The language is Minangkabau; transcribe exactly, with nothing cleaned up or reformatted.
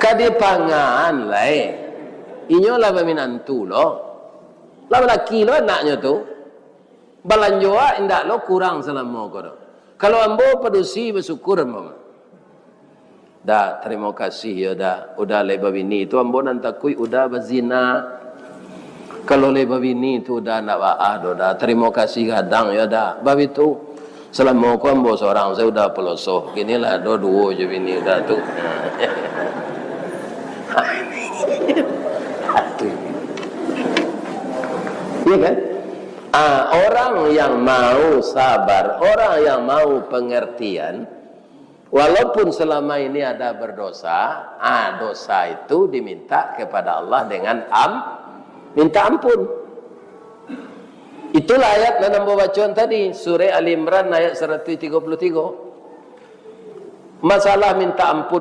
Jadi pangan lai. Inyo lah baminantu lo. Lah balaki lo anaknyo tu. Balanjo awak indak lo kurang salamo ko do. Kalau ambo padusi basyukur ambo mah. Da, tarimo kasih yo Da. Uda lai babini tu ambo nan takuik Uda bazina. Kalau lai babini tu Uda ndak baa doh Da. Tarimo kasih gadang yo Da. Babitu. Salamo ko ambo sorang sajo Uda palosoh. Kini lah ado duo jo bini Uda tu. Iya kan? Ah, orang yang mau sabar, orang yang mau pengertian, walaupun selama ini ada berdosa, ah, dosa itu diminta kepada Allah dengan am, minta ampun. Itulah ayat nan ambo bacoan tadi, surah Ali Imran ayat seratus tiga puluh tiga. Masalah minta ampun